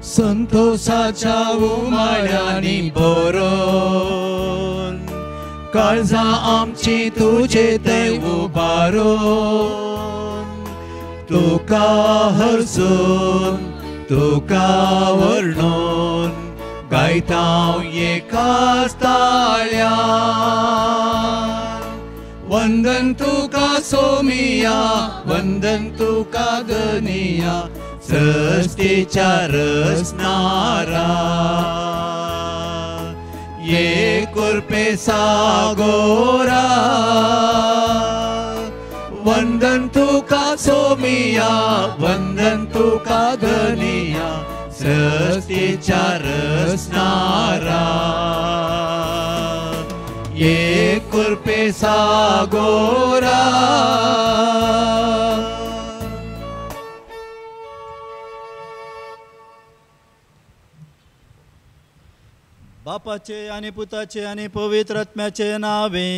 संतोषाच्या उमाळ्यांनी भरून काळजां आमची तुजे थंय उबारून तुका हरसून तुका वर्णून गायता एकाच ताळ्यान. वंदन तुका सोमिया वंदन तुका गनिया सृष्टीच्या रचणारा ये कुरपे सागोरा. वंदन तुका सोमिया वंदन तुका धनिया सृष्टीच्या रचणारा ये कुरपे सागोरा. बापाचे आणि पुताचे आणि पवित्र आत्म्याचे नावे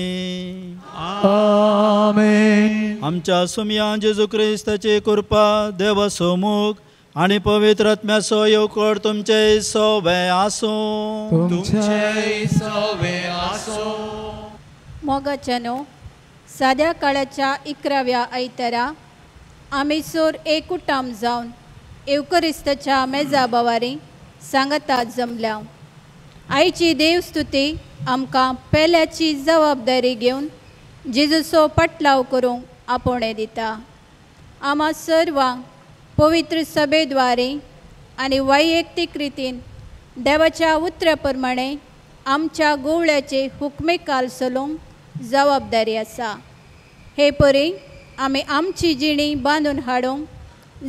आमेन. आमच्या सुमया जेजू क्रिस्ताची कृपा देवाचो मोग आणि पवित्र आत्म्याचो येवकोड तुमचे सोवे आसूं. तुमचे सोवे आसूं. मोगाच्यानो साद्या काळाच्या 11व्या आयतारा आमी सोर एकूटाम जावन येवकरिस्ताच्या मेजा बवारी सांगता जमल्या. आयची देवस्तुती आमकां पेल्याची जबाबदारी घेवन जेजूचो पटलाव करूंक आपोवणें दिता. आमा सर्वांक पवित्र सभेद्वारे आनी वैयक्तीक रितीन देवाच्या उतरा प्रमाणे आमच्या गोवळ्याचे हुकमेकाल चलोवंक जबाबदारी आसा. हे परी आमी आमची जिणी बांदून हाडूंक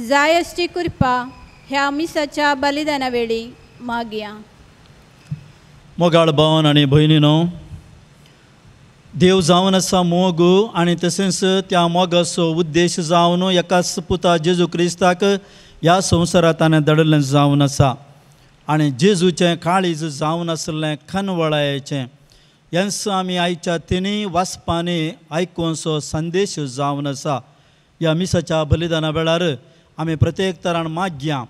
जाय आसची कृपा ह्या मिसाच्या बलिदाना वेळी मागया. मोगाळ भावन आनी भयणीनो, देव जावन आसा मोग आनी तशेंच त्या मोगाचो उद्देश जावन एकाच पुता जेजू क्रिस्ताक ह्या संवसारांत ताणें धाडिल्लें जावन आसा आनी जेजूचें काळीज जावन आशिल्लें खनवळायेचें हेंच आमी आयच्या तिनूय वाचपांनी आयकुचो संदेश जावन आसा. ह्या मिसाच्या बलिदाना वेळार आमी प्रत्येक तरान मागया.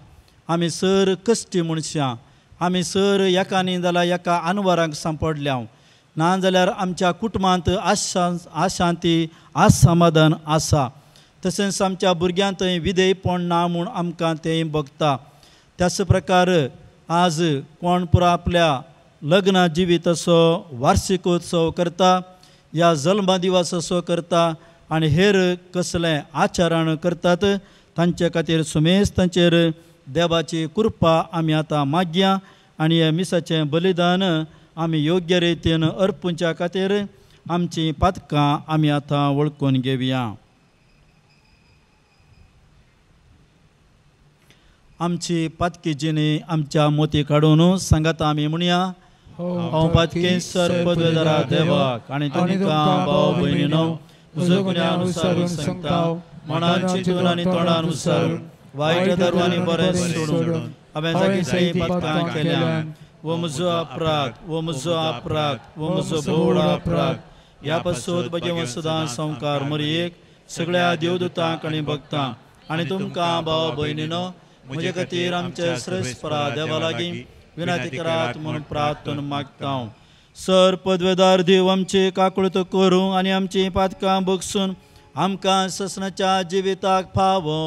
आमी सर कश्टी मनशां, आमी सर एका न्ही जाल्यार एका आनवरांक सांपडल्या, ना जाल्यार आमच्या कुटुंबांत आशांती आसमाधान आसा. तशेंच आमच्या भुरग्यांत थंय विधेयपण ना म्हूण आमकां तें भोगता. त्याच प्रकार आज कोण पुरा आपल्या लग्न जिविताचो वार्षिकोत्सव करता या जल्म दिवसाचो करता आनी हेर कसलें आचरण करतात तांचे खातीर सुमेस तांचेर देवाची कृपा आमी आतां मागया आनी हे मिसाचें बलिदान आमी योग्य रितीन अर्पुच्या खातीर आमची पातकां आमी आतां वळखून घेवया. आमची पातकी जिणी आमच्या मोती काडून सांगात आमी म्हणया, हांव पातकी सर्व देवाक आनी तुमकां भाव भयणीनो म्हजो गुन्यांव सांगता, मनान चिंतून आनी तोंडान विसरून वायट दरवानी बरें सोडून हांवें जागीं पातकां केल्या. वो म्हजो अपराध, वो म्हजो अपराध, वो म्हजो भोवळ अपराध. ह्या पासून भगवंत सदां संवकार मरयेक सगळ्या देवदूतांक आनी भक्तांक आनी तुमकां भाव भयणीनो म्हजे खातीर आमचे श्रेश्ठ परा देवा लागीं विनंती करात म्हूण प्रार्थना मागता. सर पदवेदार देव आमची काकूळत करूं आनी आमची पातकां बगसून आमकां ससनाच्या जिविताक फावो.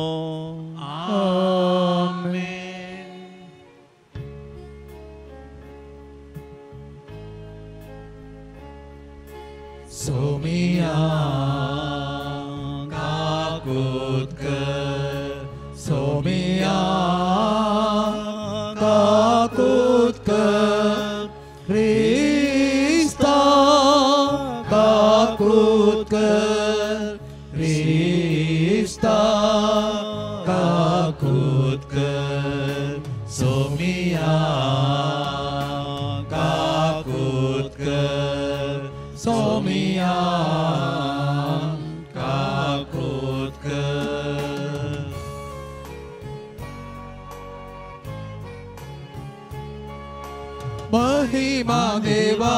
आमेन. सोमिया काकूत कर, सोमिया काकूत कर, क्रिस्ता काकूत कर, क्रिस्ता काकूत कर, सोमिया काकूत कर, सोमिया काकूत कर. महिमा देवा,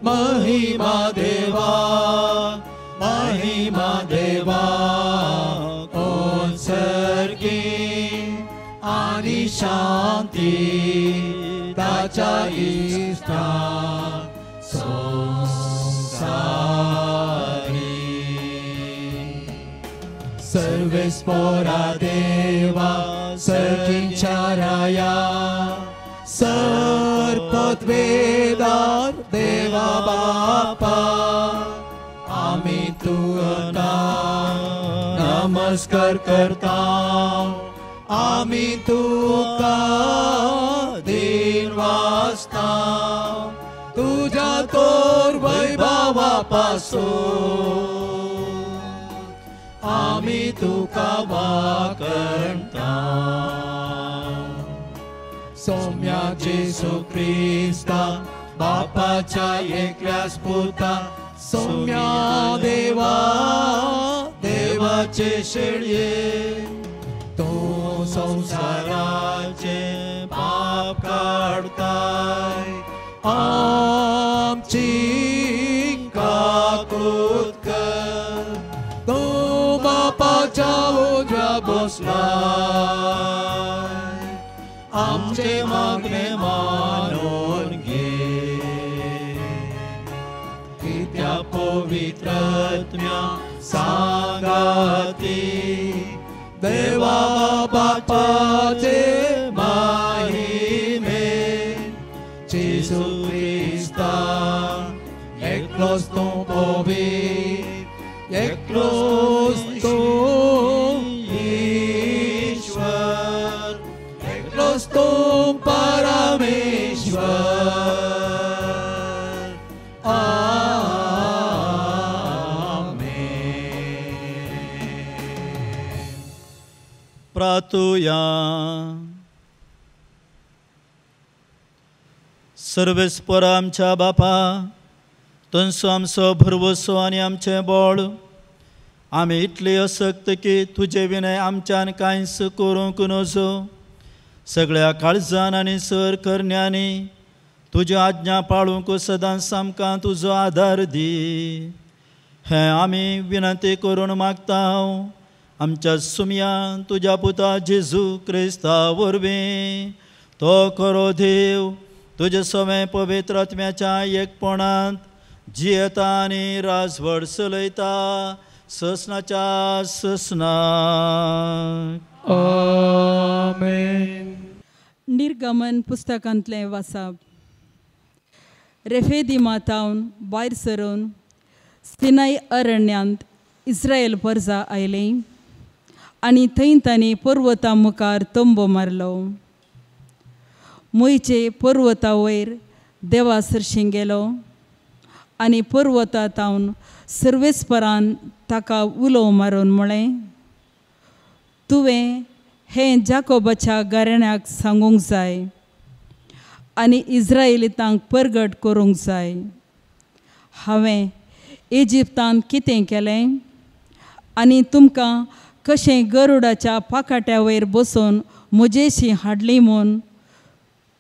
महिमा देवा, महिमा देवा, ओंसर्गी आनी शांती ताच्या इश्टांक संवसारी. सर्वेस्पोरा देवा सर्गींच्या राया सर्पत्वेदार देवा बापा आमी तुका नमस्कार करता आमी तुका दिन वाचता तुझ्या तोर वैभवा पासून आमी तुका वाकणता. सौम्या जेसू क्रिस्ता बापाच्या एकल्याच पुता सौम्या देवा देवाचे शेळये तूं संवसाराचे पाप काडताय आमची काकूत कर तूं बापाच्या उजव्या बसलाय आमचे मागणे मानून घे. कित्या पवित्र आत्म्या सांगाती देवा बापाचे माहिमे जेसू क्रिस्ता एकलोच तूं पवित्र एकलोच तूं ईश्वर एकलोच तूं परमेश्वर. प्रातुया. सर्वेस्पर आमच्या बापा तंसो आमचो भरवसो आनी आमचें बळ आमी इतली असक्त की तुजे विनय आमच्यान कांयच करूंक नजो. सगळ्या काळजान आनी सर करण्यांनी तुज्यो आज्ञा पाळूंक सदांच आमकां तुजो आदार दी हें आमी विनंती करून मागता. आमच्या सुमयान तुज्या पुता जेजू क्रिस्ता वरवीं तो खरो देव तुजे सवें पवित्र आत्म्याच्या एकपणांत जियेता आनी राजवट चलयता ससनाच्या ससनाक. आमेन. निर्गमन पुस्तकांतलें वाचप. रेफेदिमा तावन भायर सरून सिनाय अरण्यांत इस्रायल परजा आयली आनी थंय तांणी पर्वता मुखार तंबो मारलो. मोयचे पर्वता वयर देवा सरशीं गेलो आनी पर्वता तावन सर्वेस्परान ताका उलो मारून म्हळें, तुवें हें जाकोबाच्या घराण्याक सांगूंक जाय आनी इस्रायलितांक परगट करूंक जाय. हांवें इजिप्तांत कितें केलें आनी तुमकां कशें गरुडाच्या पाखाट्या वयर बसून म्हजेशी हाडली म्हूण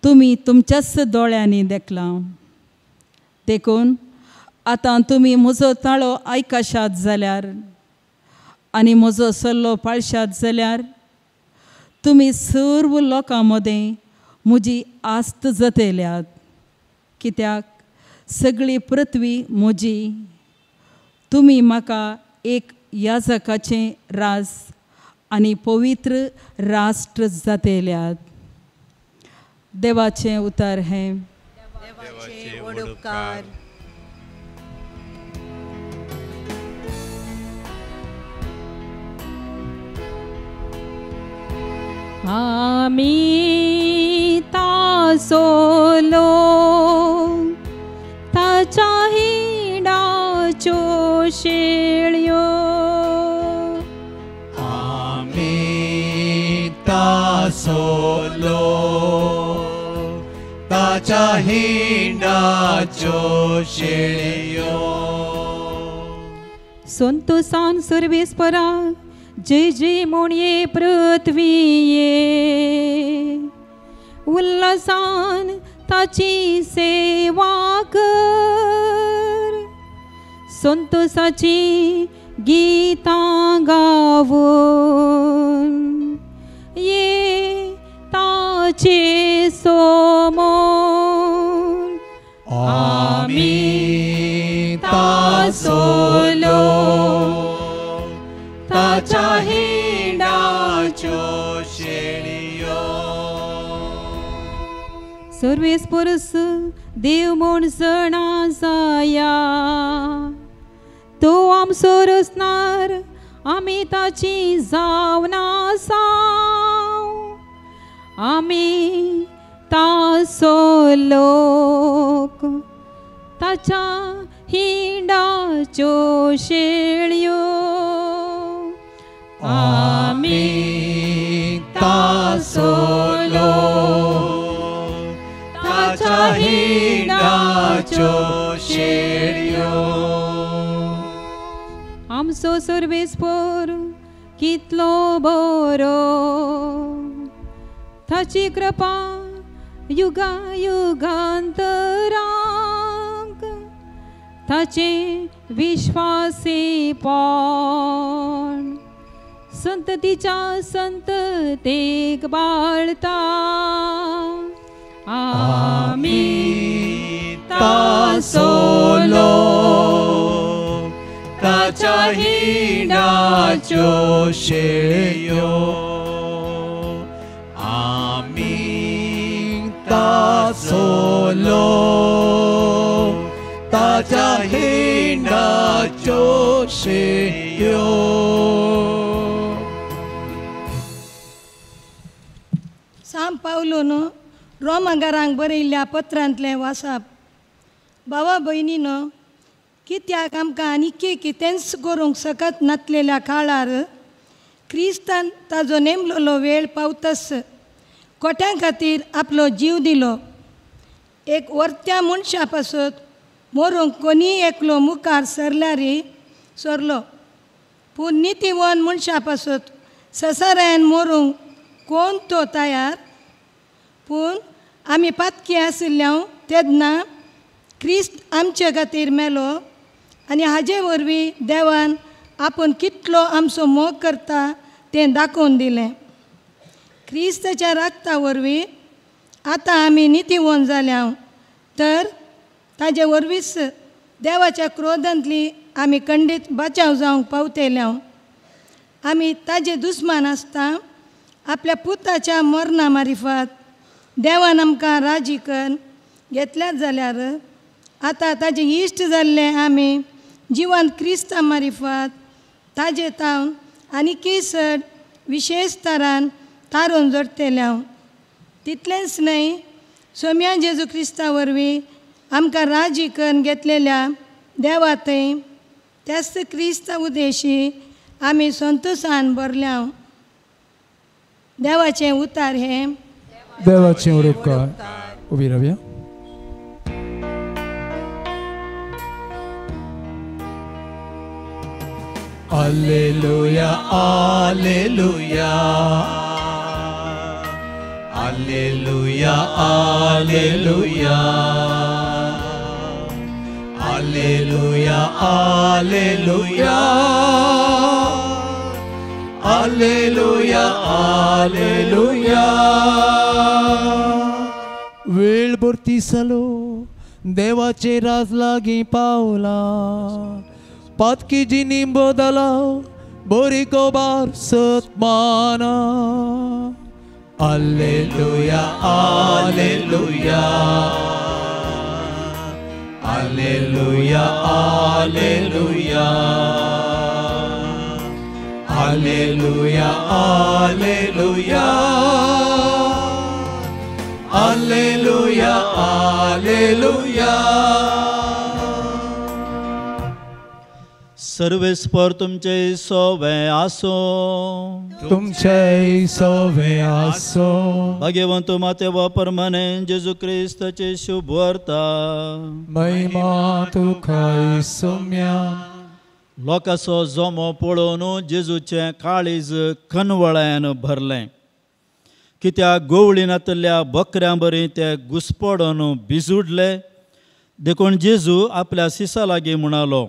तुमी तुमच्याच दोळ्यांनी देखलां. देखून आतां तुमी म्हजो ताळो आयकशात जाल्यार आनी म्हजो सल्लो पाळशात जाल्यार तुमी सर्व लोकां मदें म्हजी आस्त जतयल्यात. कित्याक सगळी पृथ्वी म्हजी. तुमी म्हाका एक याजकाचें राज आनी पवित्र राष्ट्र जातयल्यात. देवाचें उतर हें. देवाचे व्हड उपकार. आमी तासोलो ताच्या हिंडाच्यो शेळयो. आमी तासोलो ताच्या हिंडाच्यो शेळयो. संतोसान सर्वेस्पराक जय जय म्हणये पृथ्वीये. उल्हासान ताची सेवा कर. संतोषाची गीतां गावून ये तासोलो. हिंडाच्यो शेळयो. सर्वेस पुरुस देव म्हूण जाणा जाया, तो आमचो रचणार आमी ताची जावन आसा. आमी ताचो लोक ताच्या हिंडाच्यो शेळयो. आमी ताचो लोक ताच्या हिंडाच्यो शेळयो. आमचो सर्वेस्पर कितलो बरो, ताची कृपा युगा युगांतरांक, ताचे विश्वासीपण संततीच्या संततेक बाळता. आमी ताचो लोक ताच्या हिंडाच्यो शेळयो. आमी ताचो लोक ताच्या हिंडाच्यो शेळयो. सांत पावलून रोमागारांक बरयल्ल्या पत्रांतलें वाचप. भावा भयणीनो, कित्याक आमकां आनीक कितेंच करूंक शकत नासलेल्या काळार क्रिस्तान ताजो नेमलेलो वेळ पावतस कोट्यां खातीर आपलो जीव दिलो. एक वर्त्या मनशा पासत मरूंक कोणीय एकलो मुखार सरल्यार सरलो, पूण नितीवन मनशा पासत ससारायन मरूंक कोण तो तयार. पूण आमी पातकी आशिल्ल्या तेन्ना क्रिस्त आमचे खातीर मेलो आनी हाजे वरवीं देवान आपूण कितलो आमचो मोग करता तें दाखोवन दिलें. क्रिस्ताच्या रागता वरवीं आतां आमी नितीवन जाल्या, तर ताजे वरवींच देवाच्या क्रोधांतली आमी खंडीत बचाव जावंक पावतल्या. आमी ताजे दुस्मान आसता आपल्या पुताच्या मरणा मारिफात देवान आमकां राजी करून घेतल्यात जाल्यार आतां ताजे इश्ट जाल्ले आमी जिवान क्रिस्ता मारिफात ताजे तावन आनीकय चड विशेश तरान तारून जोडटल्या. तितलेंच न्हय, सोम्या जेजू क्रिस्ता वरवीं आमकां राजी करून घेतलेल्या देवा थंय त्याच क्रिस्ता उदेशी आमी संतोशान भरल्या. देवाचें उतार हें देवाचें उपकार. उबी रावया. Alleluia, alleluia, alleluia, alleluia, alleluia, alleluia, alleluia, alleluia. वेळ भरती जालो, देवाचे राज लागीं पावला. पातकी जिनी बदला बोरी कोबार सतमाना. Alleluia, alleluia, alleluia, alleluia, alleluia, alleluia, alleluia, alleluia. सर्वेस्पर तुमचे सोवे आसो, तुमचे सोवे आसो. भगवंत माते व परमने जेजू क्रिस्ताचे शुभ वार्ता. महिमा तुका सोम्या. लोकांचो जमो पळोवन जेजूचें काळीज कनवळ्यान भरलें. कित्याक गोवळी नातल्या बकऱ्यां बरी ते घुसपडून भिजुडले. देखून जेजू आपल्या सिसा लागीं म्हणालो,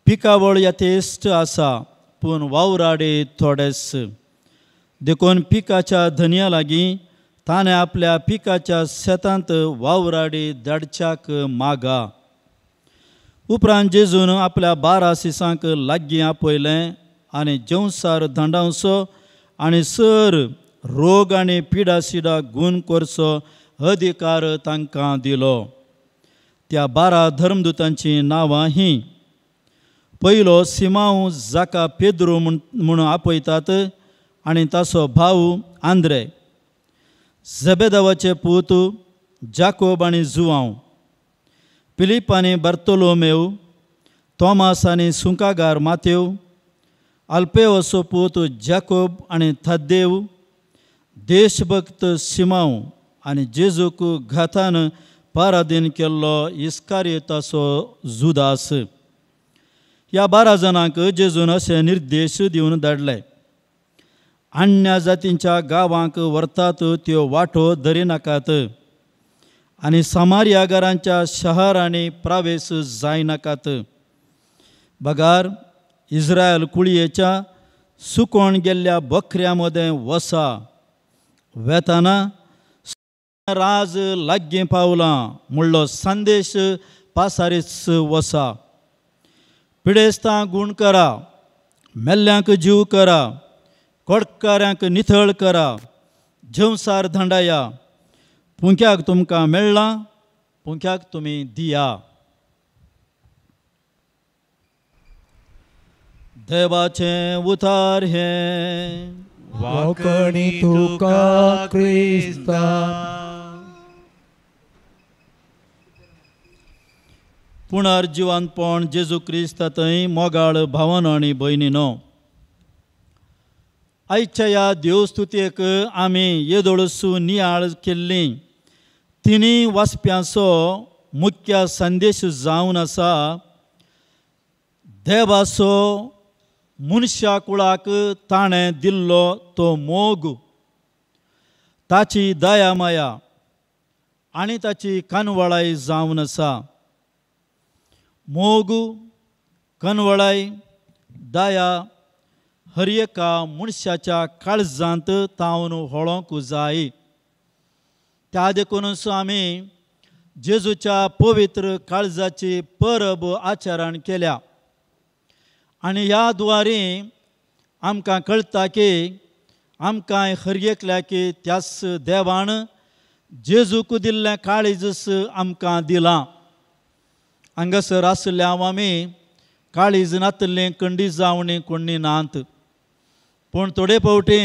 पिकावळ यथेश्ट आसा पूण वावराडे थोडेच. देखून पिकाच्या धनया लागीं ताणें आपल्या पिकाच्या शेतांत वावराडी धाडच्याक मागा. उपरांत जेजून आपल्या 12 सिसांक लागीं आपयलें आनी जेवसार धांडावचो आनी सर रोग आनी पिडासिडा गूण करचो अधिकार तांकां दिलो. त्या 12 धर्मदूतांचीं नांवां हीं. पयलो सिमांव जाका पेद्रू म्हूण आपयतात आनी ताचो भाव आंद्रे, झेबेदावाचे पूत जाकोब आनी जुवांव, फिलीप आनी बार्तोलोमेव, तोमास आनी सुंकागार मातेव, आल्पेवसो पूत जाकोब आनी थाद्देव, देशभक्त सिमांव आनी जेजूक घातान पारादीन केल्लो इस्कारियोताचो जुदास. ह्या 12 जाणांक जेजून अशे निर्देश दिवन धाडले. अन्य जातींच्या गांवांक व्हरतात त्यो वाटो धरिनाकात आनी सामारिया घरांच्या शहरांनी प्रवेश जायनाकात. बगार इस्रायल कुळयेच्या सुकोण गेल्ल्या बकऱ्यां मदें वसा. वेताना राज लागीं पावलां म्हणलो संदेश पासारीच वसा. पिडेस्तां गूण करा, मेल्ल्यांक जीव करा, कोडकाऱ्यांक निथळ करा, जेवसार धांडाया. पुंक्याक तुमकां मेळ्ळां, पुंक्याक तुमी दिया. देवाचें उतार हें वाकणी तुका क्रिस्ता. पुनर्जिवंतपण जेजू क्रिस्ता थंय मोगाळ भावन आनी भयणीनो, आयच्या ह्या देवस्तुतेक आमी येदोळसू नियाळ केल्ली तिनूय वाचप्यांचो मुख्य संदेश जावन आसा देवाचो मनशा कुळाक ताणें दिल्लो तो मोग, ताची दया माया आनी ताची कनवळाय जावन आसा. मोग, कनवळाय, दया हर एका मनशाच्या काळजांत तावन होळोंक जाय. त्या देखूनच आमी जेजूच्या पवित्र काळजाची परब आचरण केल्या आनी ह्या द्वारे आमकां कळटा की आमकां हर एकल्याक त्याच देवान जेजूक दिल्लें काळीजच आमकां दिलां. हांगासर आशिल्ल्या आमी काळीज नातिल्लें कंडी जावणी कोणी नात, पूण थोडे फावटी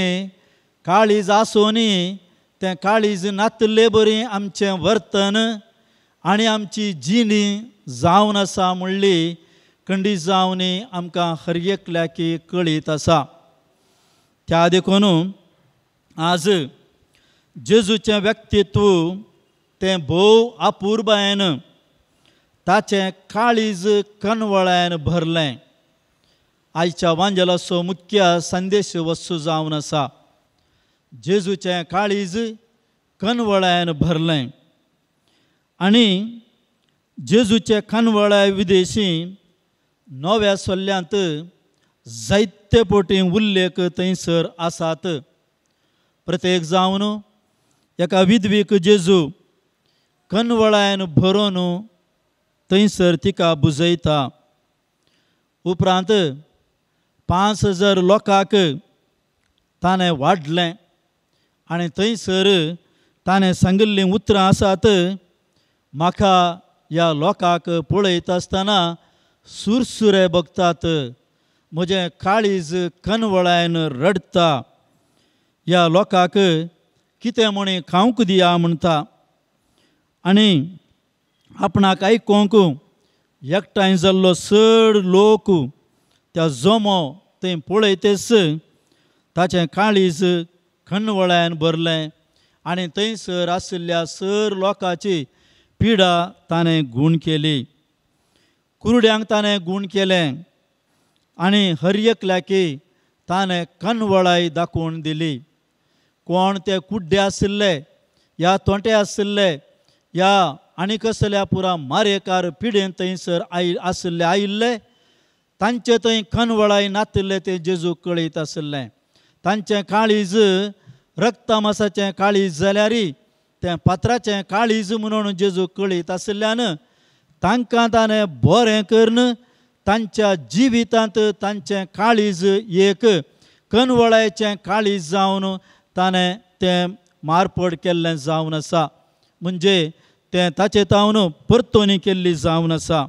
काळीज आसूनय तें काळीज नातिल्ले बरी आमचें वर्तन आनी आमची जिणी जावन आसा म्हणली कंडी जावणी आमकां हर एकल्याक कळीत आसा. त्या देखून आज जेजूचें व्यक्तित्व तें भोव अपुरबायेन ताचें काळीज कनवळ्यान भरलें. आयच्या वांजेलाचो मुख्य संदेश वस्तू जावन आसा जेजूचें काळीज कनवळ्यान भरलें आनी जेजूचे कनवळ्या विदेशी नव्या सल्ल्यांत जायते पटी उल्लेख थंयसर आसात. प्रत्येक जावन एका विधवीक जेजू कनवळ्यान भरून थंयसर तिका बुजयता. उपरांत 5000 लोकांक ताणें वाडलें आनी थंयसर ताणें सांगिल्लीं उतरां आसात, म्हाका ह्या लोकांक पळयता आसतना सुरसुरे बगतात, म्हजें काळीज कनवळायन रडटा, ह्या लोकांक कितें म्हणी खावंक दिया म्हणटा. आनी आपणाक आयकोंक एकठांय जाल्लो चड लोक त्या जमो थंय पळयतेच ताचें काळीज कनवळ्यान भरलें आनी थंयसर आशिल्ल्या सर लोकांची पिडा ताणें गूण केली. कुरड्यांक ताणें गूण केलें आनी हर एकल्याकी ताणें कनवळाय दाखोवन दिली. कोण ते कुड्डे आशिल्ले या तोंटे आशिल्ले या आनी कसल्या पुरा मारेकार पिडेन थंयसर आशिल्ले आयिल्ले तांचे थंय कनवळाय नातिल्ले ते जेजू कळयत आशिल्लें. तांचें काळीज रक्तमासाचें काळीज जाल्यार तें पात्राचें काळीज म्हणून जेजू कळयत आशिल्ल्यान तांकां ताणें बरें करून तांच्या जिवितांत तांचें काळीज एक कनवळायचें काळीज जावन ताणें तें मारपड केल्लें जावन आसा, म्हणजे तें ताचे तावन परतोनी केल्ली जावन आसा.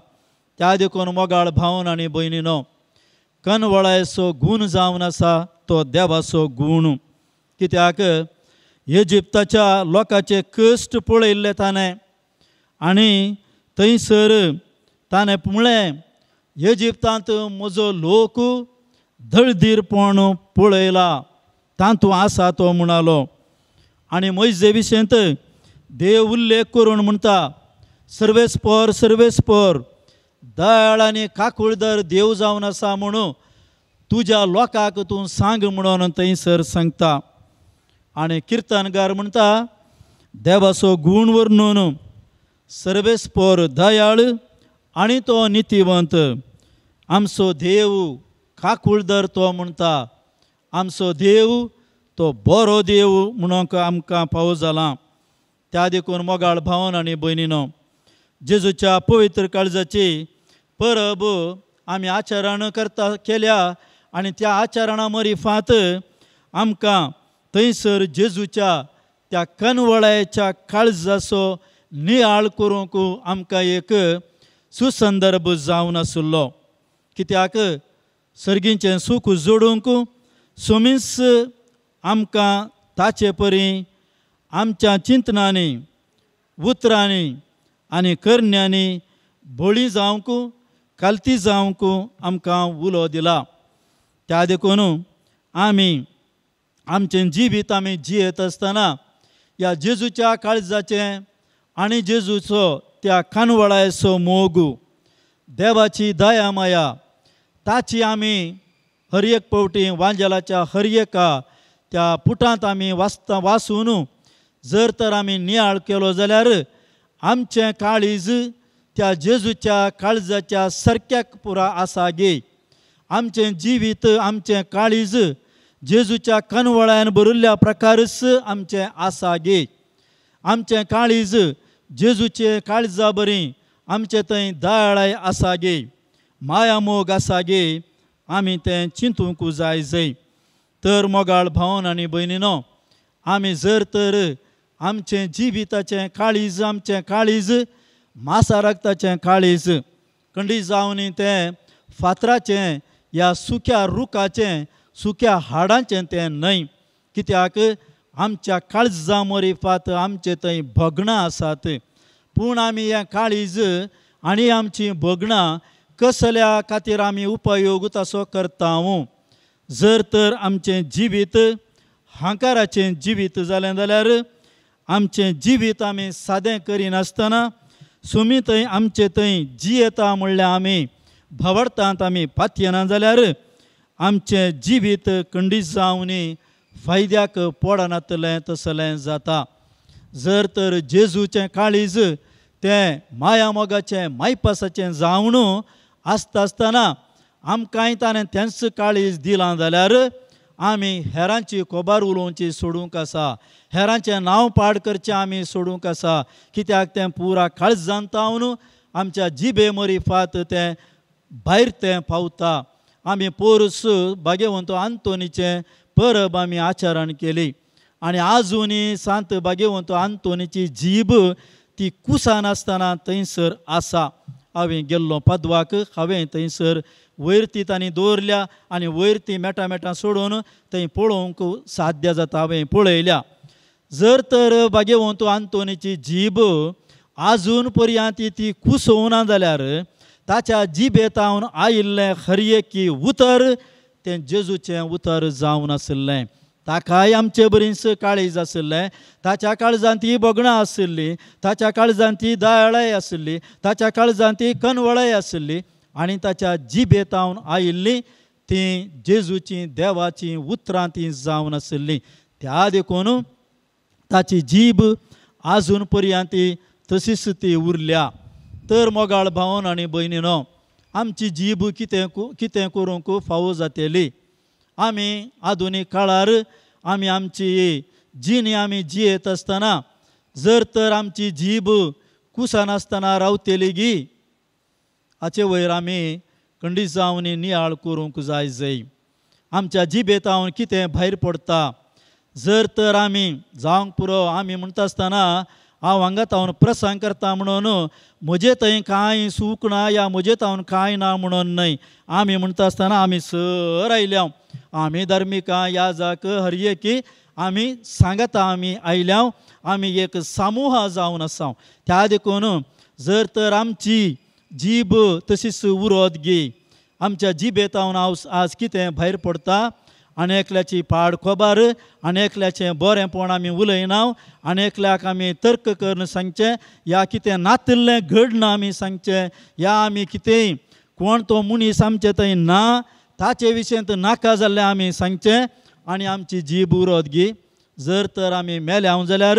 त्या देखून मोगाळ भावन आनी भयणीनो, कनवळायचो गूण जावन आसा तो देवाचो गूण. कित्याक इजिप्ताच्या लोकांचे कश्ट पळयल्ले ताणें आनी थंयसर ताणें म्हणलें, इजिप्तांत म्हजो लोक दळदीरपण पळयला, तातूंत आसा तो म्हणालो. आनी मोयजे विशेंत देव उल्लेख करून म्हणटा, सर्वेस्पर सर्वेस्पर दयाळ आनी काकुळदर देव जावन आसा म्हणून तुज्या लोकांक तूं सांग म्हणून थंयसर सांगता. आनी किर्तनगार म्हणटा, देवाचो गूण वर्णून सर्वेस्पर दयाळ आनी तो नितीवंत, आमचो देव काकुळदर तो म्हणटा, आमचो देव तो बरो देव म्हणूंक आमकां फावो जाला. त्या देखून मोगाळ भावन आनी भयणीनो, जेजूच्या पवित्र काळजाची परब आमी आचरण करता केल्या आनी त्या आचरणा मरिफात आमकां थंयसर जेजूच्या त्या कनवळायच्या काळजाचो नियाळ करूंक आमकां एक सुसंदर्भ जावन आशिल्लो. कित्याक सर्गीचें सूख जोडूंक सोमीस आमकां ताचे परी आमच्या चिंतनांनी, उतरांनी आनी करण्यांनी बळी जावंक कालती जावंक आमकां उलो दिला. त्या देखून आमी आमचें जिवीत आमी जियेत आसतना ह्या जेजूच्या काळजाचें आनी जेजूचो त्या कानवळायचो मोग, देवाची दया माया ताची आमी हर एक पावटी वांजेलाच्या हर एका त्या पुटांत आमी वाचता वाचून जर तर आमी नियाळ केलो जाल्यार आमचें काळीज त्या जेजूच्या काळजाच्या सारक्याक पुरा आसा गे. आमचें जिवीत आमचें काळीज जेजूच्या कनवळान भरिल्ल्या प्रकारच आमचें आसा गे. आमचें काळीज जेजूचे काळजा बरी आमचे थंय दयाळाय आसा गे, माया मोग आसा गे, आमी तें चिंतूंक जाय जय. तर मोगाळ भावन आनी भयणीनो, आमी जर तर आमचें जिविताचें काळीज आमचें काळीज मासा रक्ताचें काळीज कंडी जावन तें फातराचें ह्या सुक्या रुखाचें सुक्या हाडांचें तें न्हय. कित्याक आमच्या काळजा मरिफात आमचे थंय भगणां आसात, पूण आमी हें काळीज आनी आमचीं भगणां कसल्या खातीर आमी उपयोग तसो करता. जर तर आमचें जिवीत हांकाराचें जिवीत जालें जाल्यार आमचें जिवीत आमी सादें करिनासतना सुमी थंय आमचे थंय जियेता म्हणल्यार आमी भावार्थांत आमी पातयेना जाल्यार आमचें जिवीत खंडीत जावन फायद्याक पडनातलें तसलें जाता. जर तर जेजूचें काळीज तें माया मोगाचें मायपासाचें जावन आसता आसतना आमकांय ताणें तेंच काळीज दिलां जाल्यार आमी हेरांची खबर उलोवची सोडूंक आसा, हेरांचें नांव पाड करचें आमी सोडूंक आसा. कित्याक तें पुरा काळजान तावन आमच्या जिबे मरिफात तें भायर तें पावता. आमी पोरूस भाग्यवंत आंतोनीचें परब आमी आचरण केली आनी आजुनूय सांत भाग्यवंत आंतोनीची जीब ती कुसान आसतना थंयसर आसा. हांवें गेल्लो पदवाक, हांवें थंयसर वयर ती तांणी दवरल्या आनी वयर ती मेटां मेटां सोडून थंय पळोवंक साध्य जाता, हांवें पळयल्या. जर तर भाग्यवंत आंतोनीची जीब आजून पर्यंत ती कुसोवना जाल्यार ताच्या जिबेतावन आयिल्लें हर एकी उतर तें जेजूचें उतर जावन आशिल्लें. ताकाय आमचे बरीच काळीज आशिल्लें, ताच्या काळजांत ती भगणां आशिल्ली, ताच्या काळजांत ती दयाळाय आशिल्ली, ताच्या काळजांत ती कनवळाय आशिल्ली आनी ताच्या जिबेतावन आयिल्लीं तीं जेजूचीं देवाचीं उतरां तीं जावन आशिल्लीं. त्या देखून ताची जीब आजून पर्यंत ती तशीच ती उरल्या. तर मोगाळ भावन आनी भयणीनो, आमची जीब कितें कितें करूंक फावो जातली. आमी आधुनीक काळार आमी आमची जिणी आमी जियेत आसतना जर तर आमची जीब कुसनासतना रावतली गी हाचे वयर आमी खंडीत जावन नियाळ करूंक जाय जय आमच्या जिबेतावन कितें भायर पडटा. जर तर आमी जावंक पुरो आमी म्हणटा आसतना हांव हांगा तावन प्रसंग करता म्हणून म्हजे थंय कांय सूख ना या म्हजे तावन कांय ना म्हणून न्हय. आमी म्हणटा आसतना आमी सर आयल्या, आमी धार्मिकां याजक हर एकी आमी सांगता आमी आयल्या, आमी एक समूह जावन आसा. त्या देखून जर तर आमची जीब तशीच उरत गी, आमच्या जिबेतावन हांव आज कितें भायर पडटा, आनी एकल्याची पाड खबर आनी एकल्याचें बरेंपण आमी उलयना, आनी एकल्याक आमी तर्क करून सांगचें या कितें नातिल्लें घडना आमी सांगचें, या आमी कितेंय कोण तो मनीस आमचे थंय ना ताचे विशयंत नाका जाल्लें आमी सांगचें आनी आमची जीब उरत गी. जर तर आमी मेल्या जाल्यार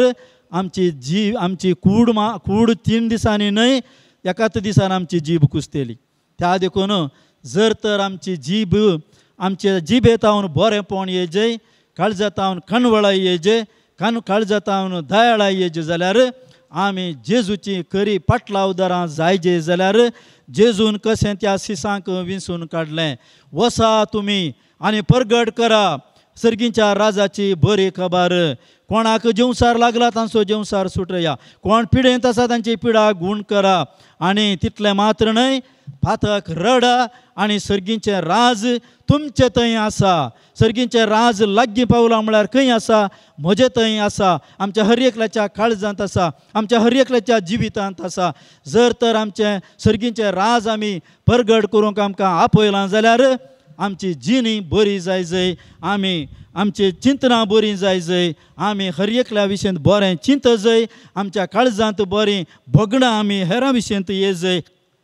आमची जीब आमची कूड कूड 3 दिसांनी न्हय एकाच दिसान आमची जीब कुसतली. त्या देखून जर तर आमची जीब आमचे जिबेतावन बरेंपण येजे, काळजातावन कणवळाय येजे, काळजातावन दयाळाय येजे जाल्यार आमी जेजूची खरी पाटलावदारां जायजे जाल्यार जेजून कशें त्या सिसांक विंचून काडलें, वसा तुमी आनी परगट करा सर्गीच्या राजाची बरी खबर. कोणाक जेवसार लागला तांचो जेवसार सुटया, कोण पिडेंत आसा तांची पिडा गूण करा, आनी तितलें मात्र न्हय फातक रडा आनी सर्गीचें राज तुमचे थंय आसा. सर्गीचें राज लागीं पावलां म्हळ्यार खंय आसा? म्हजे थंय आसा, आमच्या हर एकल्याच्या काळजांत आसा, आमच्या हर एकल्याच्या जिवितांत आसा. जर तर आमचें सर्गीचें राज आमी परगट करूंक आमकां आपयलां जाल्यार आमची जिणी बरी जाय जय, आमी आमची चिंतनां बरीं जाय जय, आमी हर एकल्या विशयंत बरें चिंत जय, आमच्या काळजांत बरीं भोगणां आमी हेरां विशयंत ये जय.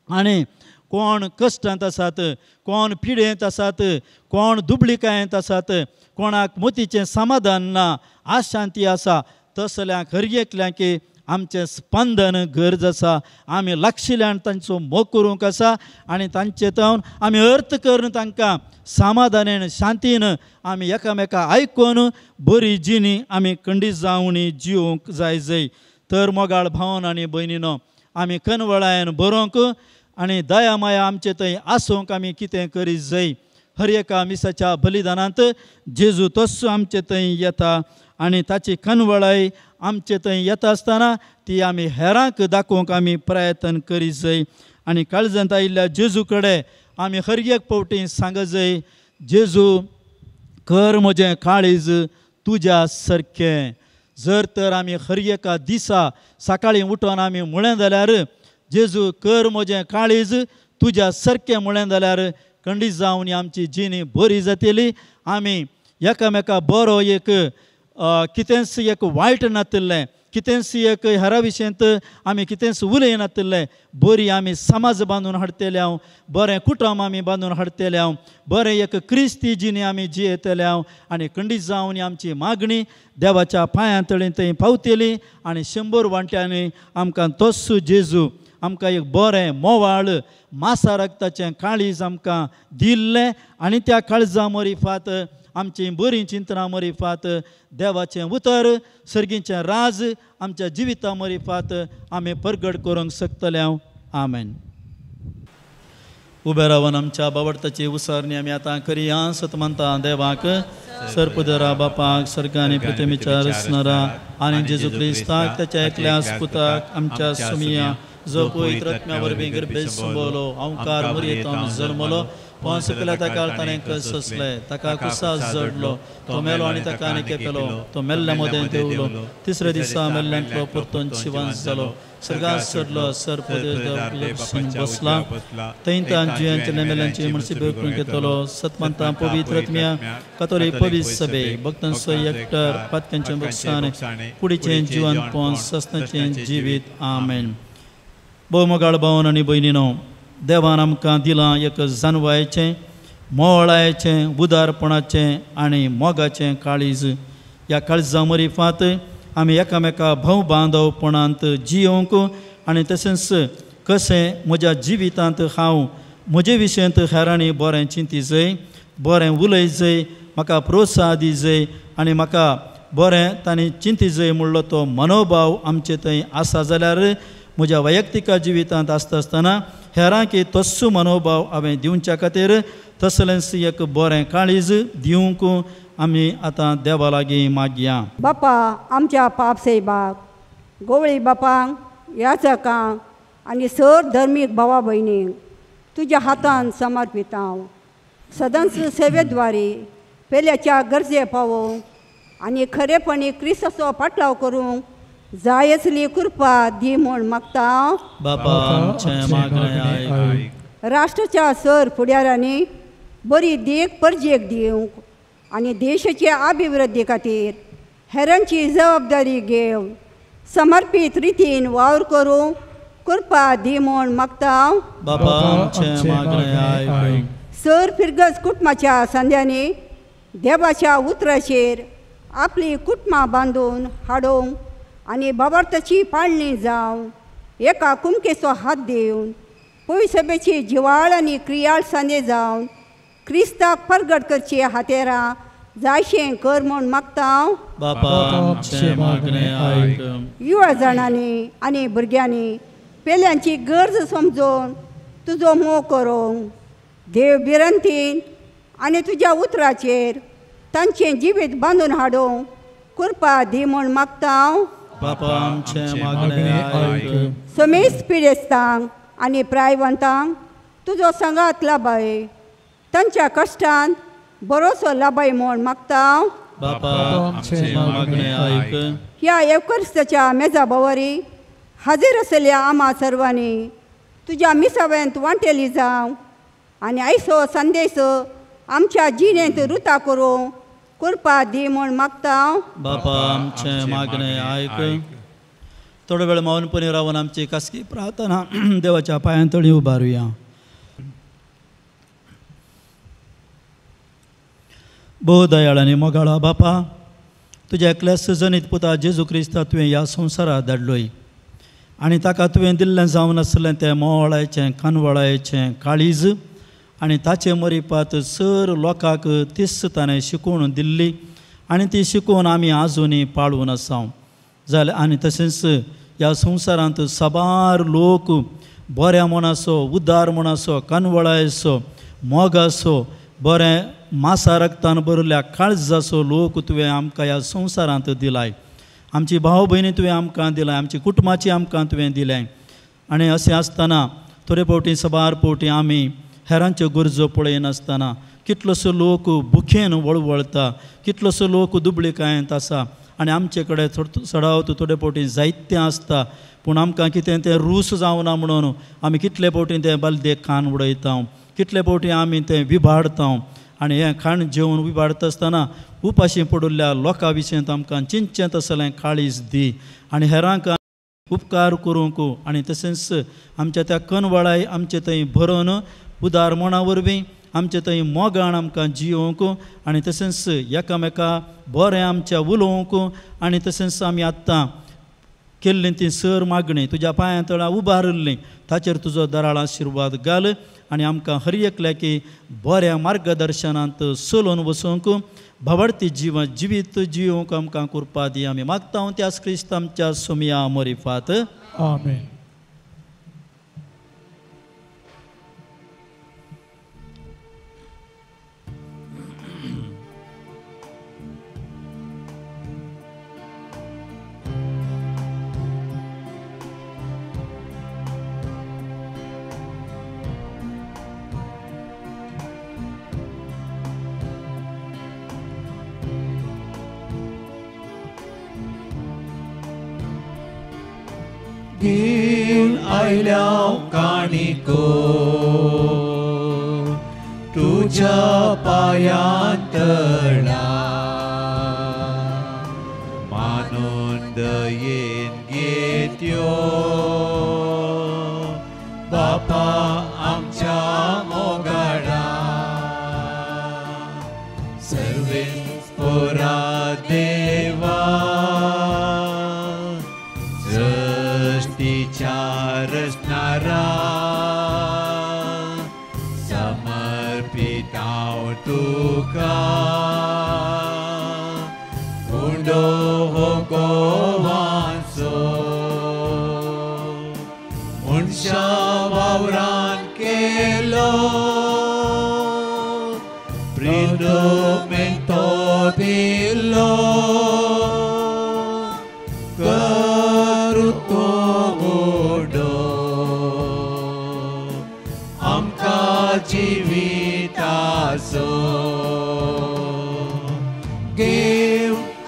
आनी कोण कश्टांत आसात, कोण पिडेंत आसात, कोण दुबळिकायेंत आसात, कोणाक मोतीचें समाधान ना, आशांती आसा, तसल्यांक हर एकल्यांक आमचें स्पंदन गरज आसा. आमी लागशिल्ल्यान तांचो मोग करूंक आसा आनी तांचे तावन आमी अर्थ करून तांकां समाधानेन शांतीन आमी एकामेका आयकून बरी जिणी आमी खंडीत जावणी जिवंक जाय जय. तर मोगाळ भावन आनी भयणीनो आमी कनवळायन बरोवंक आनी दया माया आमचे थंय आसूंक आमी कितें करीत जय. हर एका मिसाच्या बलिदानांत जेजू तस्सो आमचे थंय येता आनी ताची कनवळाय आमचे थंय येता आसतना ती आमी हेरांक दाखोवंक आमी प्रयत्न करीत जय. आनी काळजांत आयिल्ल्या जेजू कडेन आमी हर एक फावटी सांग जय, जेजू कर म्हजें काळीज तुज्या सारकें. जर तर आमी हर एका दिसा सकाळीं उठून आमी म्हळें जाल्यार जेजू कर म्हजें काळीज तुज्या सारकें म्हळें जाल्यार खंडीत जावन आमची जिणी बरी जातली. आमी एकामेका बरो एक कितेंच एक वायट नातिल्लें, कितेंच एक हेरा विशयंत आमी कितेंच उलयनातिल्लें, बरी आमी समाज बांदून हाडटले हांव, बरें कुटुंब आमी बांदून हाडटले हांव, बरें एक क्रिस्ती जिणी आमी जियेतले हांव. आनी खंडीत जावन आमची मागणी देवाच्या पांयां तळी थंय पावतली आनी 100 वांट्यांनी आमकां तोस्सू जेजू आमकां एक बरें मोवाळ मासा रक्ताचें काळीज आमकां दिल्लें आनी त्या काळजा मरिफात आमची बरीं चिंतनां मरिफात देवाचें उतर सर्गीचें राज आमच्या जिविता मरिफात आमी परगट करूंक शकतले हांव. आमेन. उबे रावन आमच्या बावडताची उसारणी आमी आतां करया. सतमंता देवाक सर्पदरा बापाक सर्गानी प्रतिमेच्या रचणारा आनी जेजू क्रिस्ताक ताच्या एकल्या पुताक आमच्या सुमिया जो पवित्र आत्म्या वरवीं गर्भेत संभवलो, अंकार मुरयेंत जल्मलो, पोंस पिलाता ताणें कश्ट सोंसले, ताका कुसास जडलो, तो मेलो आनी ताका आनी केपेलो, तो मेल्ल्या मदें देंवलो, तिसऱ्या दिसा मेल्ल्यांतलो परतून जिवंत जालो, सर्गांत चडलो, सर्पदेव बसला, थंय तांची मेल्ल्यांची मनशी बेकून घेतलो. सतमंता पवित्र आत्म्या कातोलीक पवित्र सभे भक्तांचो एकटर पातक्यांचें भोगसाणें कुडीचें जिवनपण सस्नाचें जिवीत. आमेन. भोव भावन आनी भयणीनो, देवान आमकां दिलां एक जानवायचें, मोळायचें, उदारपणाचें आनी मोगाचें काळीज. ह्या काळजा मरिफात आमी एकामेका भाव बांदवपणांत जियोवंक आनी तशेंच कशें म्हज्या जिवितांत हांव म्हजे विशयंत हेरांनी बरें चिंती जय, बरें उलय जय, म्हाका प्रोत्साह दी जय आनी म्हाका बरें तांणी चिंती जय म्हणलो तो मनोभाव आमचे थंय आसा जाल्यार म्हज्या वैयक्तीक जिवितांत आसता आसतना हेरांकी तस्सो मनोभाव हांवें दिवच्या खातीर तसलेंच एक बरें काळीज दिवंक आमी आतां देवा लागीं मागया. बापा आमच्या पाप सायबाक, गोवळी बापांक, याचकांक आनी सर धर्मीक भावा भयणींक तुज्या हातान समर्पिता हांव. सदांच सेवेद्वारे पेल्याच्या गरजे पावोवंक आनी खरेपणी क्रिस्ताचो पाटलाव करूंक जाय असली कृपा दी म्हूण मागता हांव. बापा आमचें मागणें आयक. राष्ट्राच्या सर फुडाऱ्यांनी बरी देख परजेक दिवंक आनी देशाचे अभिवृद्धी खातीर हेरांची जबाबदारी घेवन समर्पीत रितीन वावर करूंक कृपा दी म्हूण मागता हांव. बापा आमचें मागणें आयक. सर फिरगज कुटुंबाच्या संद्यांनी देवाच्या उतराचेर आपली कुटुंबां बांदून हाडूंक आनी बाबार्थाची पाळणी जावन एका कुमकेचो हात दिवन पयसभेची जिवाळ आनी क्रियाळ सांदे जावन क्रिस्ताक परगट करची हातेरां जायशें कर म्हूण मागता हांव. बापा आमचें मागणें आयक. युवा जाणांनी आनी भुरग्यांनी पेल्यांची गरज समजून तुजो मोग करूंक देव भिरांतीन आनी तुज्या उतराचेर तांचें जिवीत बांदून हाडूंक कृपा दी म्हूण मागता हांव. बापा आमचें मागणें आयक. समेस्त पिडेस्तांक आनी प्रायवंतांक तुजो सांगात लाबाय, तांच्या कश्टान बरोसो लाबाय म्हूण मागता हांव. बापा आमचें मागणें आयक. ह्या येवकरिस्ताच्या मेजा भोवरी हाजीर आसलेल्या आमा सर्वांनी तुज्या मिसाव्यांत वांटेली जावं आनी आयसो संदेश आमच्या जिणेंत रुता करूंक कृपा दी म्हूण मागता हांव. बापा आमचें मागणें आयक. थोडो वेळ मौनपणी रावन आमची खासगी प्रार्थना देवाच्या पांयां तळी उबारुया. भोव दयाळ आनी मोगाळा बापा, तुज्या एकल्याच जनीत पुता जेजू क्रिस्ता तुवें ह्या संवसारात धाडलोय आनी ताका तुवें दिल्लें जावन आसलें तें मोवाळायचें कानवळायचें काळीज आनी ताचे मरिपात सर लोकांक तीच ताणें शिकोवन दिल्ली आनी ती शिकोवन आमी आजुनूय पाळून आसा जाल्यार आनी तशेंच ह्या संवसारांत साबार लोक बऱ्या मनाचो, उदार मनाचो, कानवळायचो, मोगाचो, बरें मासा रक्तान भरिल्ल्या काळजाचो लोक तुवें आमकां ह्या संवसारांत दिलाय. आमची भाव भयणी तुवें आमकां दिलाय, आमची कुटुंबाची आमकां तुवें दिलें आनी अशें आसतना थोडे फावटी साबार फावटी आमी हेरांच्यो गरजो पळयनासतना कितलोसो लोक भुकेन वळवळता, कितलोसो लोक दुबळीकायेंत आसा आनी आमचे कडेन चडावत थोडे फावटी जायतें आसता पूण आमकां कितें तें रूस जावना म्हणून आमी कितले फावटी तें बालदेक खाण उडयता, कितले फावटी आमी तें विभाडता आनी हें खाण जेवन विभाडता आसतना उपाशी पडिल्ल्या लोकां विशीं आमकां चिंतचें तसलें काळीज दी आनी हेरांक उपकार करूंक आनी तशेंच आमच्या त्या कनवळाय आमचे थंय भरोवन उदार मना वरवीं आमचे थंय मोगान आमकां जियोवंक आनी तशेंच एकामेका बरें आमच्या उलोवंक आनी तशेंच आमी आत्तां केल्ली ती सर मागणी तुज्या पांयां तळा उबारिल्ली ताचेर तुजो दराळ आशिर्वाद घाल आनी आमकां हर एकल्याकी बऱ्या मार्गदर्शनांत चलोवन वचूंक भावार्थी जिवन जिवीत जियोवंक आमकां कृपा दी आमी मागता त्यास क्रिस्त आमच्या सोमया मोरिफात. आमेन. घेवन आयल्या काणिको तुज्या पांयां तळा मानून दयेन घेत्यो बापा आमच्या मोगाळा सर्वेस्पोरा देवा रचणारा समर्पिताव तुका उंडो हो गोवांचो मनशा वावरान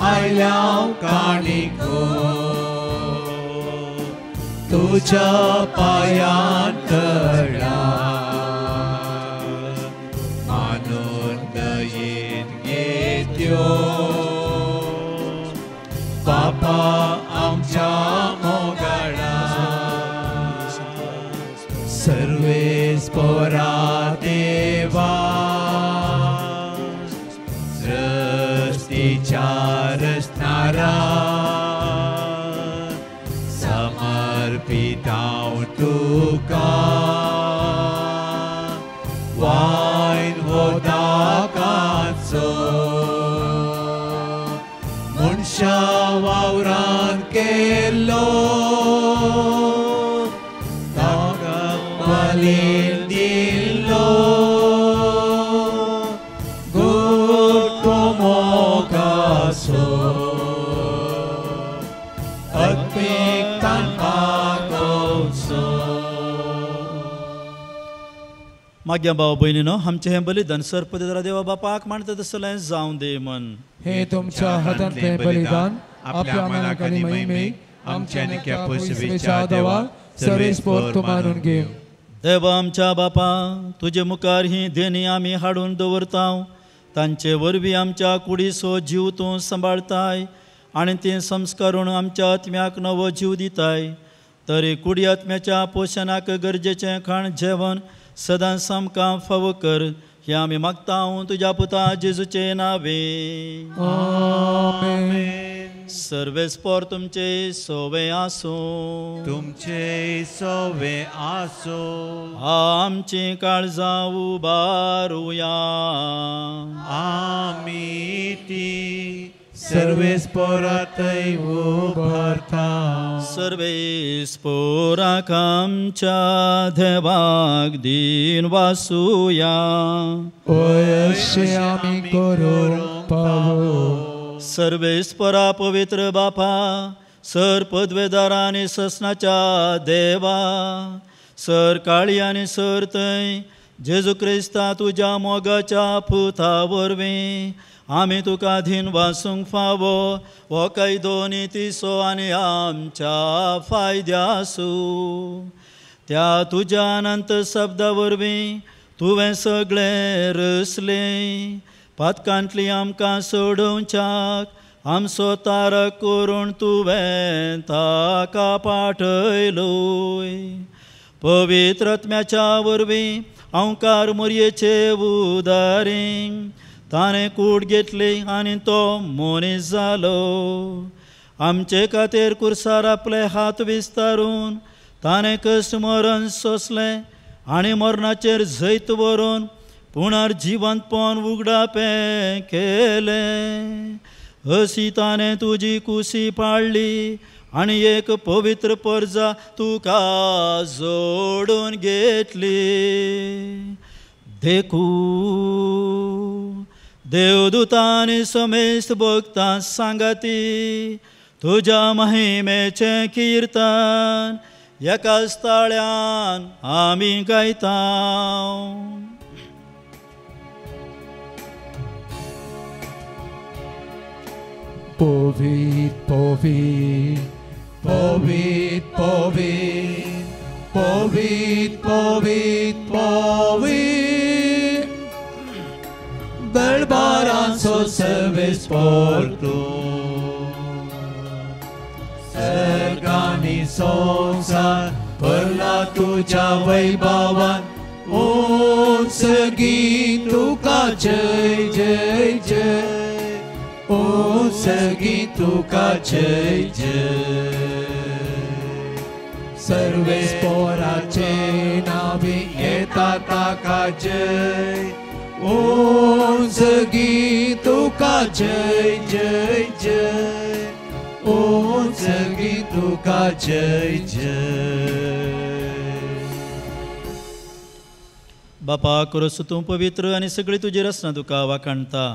आयल्या काणिको तुझ्या पांयां तळा मानून दयेन घेत्यो बापा आमच्या मोगाळा सर्वेस्पोरा देवा सृष्टीच्या रचणारा समर्पितांव तुका वायन वोदाकाचो मनशा वावरान केल्लो ताका बलीन दिल्लो गुप्त मोगाचो आत्मीक ताणपाकोचो. माग्या भाव भयणीनो आमचें हें बलिदान सर्पदेरा देवा बापाक मानता तसलें जावं दे मन. हे तुमच्या हातांतलें बलिदान आपल्या मनाक आनी महिमेक आमच्या निक्या पसवेच्या देवा सर्वेस्पोर तूं मानून घे. देवा आमच्या बापा तुजे मुखार ही देणी आमी हाडून दवरता तांचे वरवीं आमच्या कुडीचो जीव तूं सांबाळताय आनी ते संस्कारून आमच्या आत्म्याक नवो जीव दिताय. तरी कुडी आत्म्याच्या पोशणाक गरजेचें खाण जेवण सदांच आमकां फावो कर हें आमी मागता तुज्या पुता जेजूचे नावे. आमेन. सर्वेस्पोर तुमचे सोवे आसूं. तुमचे सोवे आसूं. आमची काळजां उबारुया. आमी ती सर्वेस्पोरातय उबारता. सर्वेस्पोराक आमच्या देवाक दीन वासुया. अशें आमी करूंक पावो. सर्वेस्पोरा पवित्र बापा सर पदवेदार आनी ससनाच्या देवा सर काळी आनी सर थंय जेजू क्रिस्ता तुज्या मोगाच्या पुता वरवीं आमी तुका धीन वासूंक फावो हो कायदो नितीचो आनी आमच्या फायद्यासू. त्या तुज्या अनंत शब्दा वरवीं तुवें सगळें रचलें पातकांतली आमकां सोडोवच्याक आमचो तारक करून तुवें ताका पाठयलोय. पवित्र आत्म्याच्या वरवीं अंकार मोरयेचे उदारी ताणें कूड घेतली आनी तो मनीस जालो. आमचे खातीर कुर्सार आपले हात विस्तारून ताणें कश्ट मरण सोंसलें आनी मरणाचेर जैत व्हरून पुनर्जिवंतपण उगडापें केलें. अशी ताणें तुजी कुशी पाळ्ळी आनी एक पवित्र परजा तुका जोडून घेतली. देखून देवदूतांनी समेस्त भक्तां सांगाती तुज्या महिमेचें किर्तन एकाच ताळ्यान आमी गायता. Povit, povit, povit, povit, povit, povit, povit. दरबारांचो सर्वेस्पोर तूं सर्गांनी संवसार भरला तुज्या वैभवान उंच गीत तुका जय जय जय उंच गीत तुका जय जय. सर्वेस्पोराचे नावी येता ताका जय उंच गीत तुका जय जय जय उंच गीत तुका जय जय. बापा करोस तूं पवित्र आनी सगळी तुजी रचना तुका वाखाणता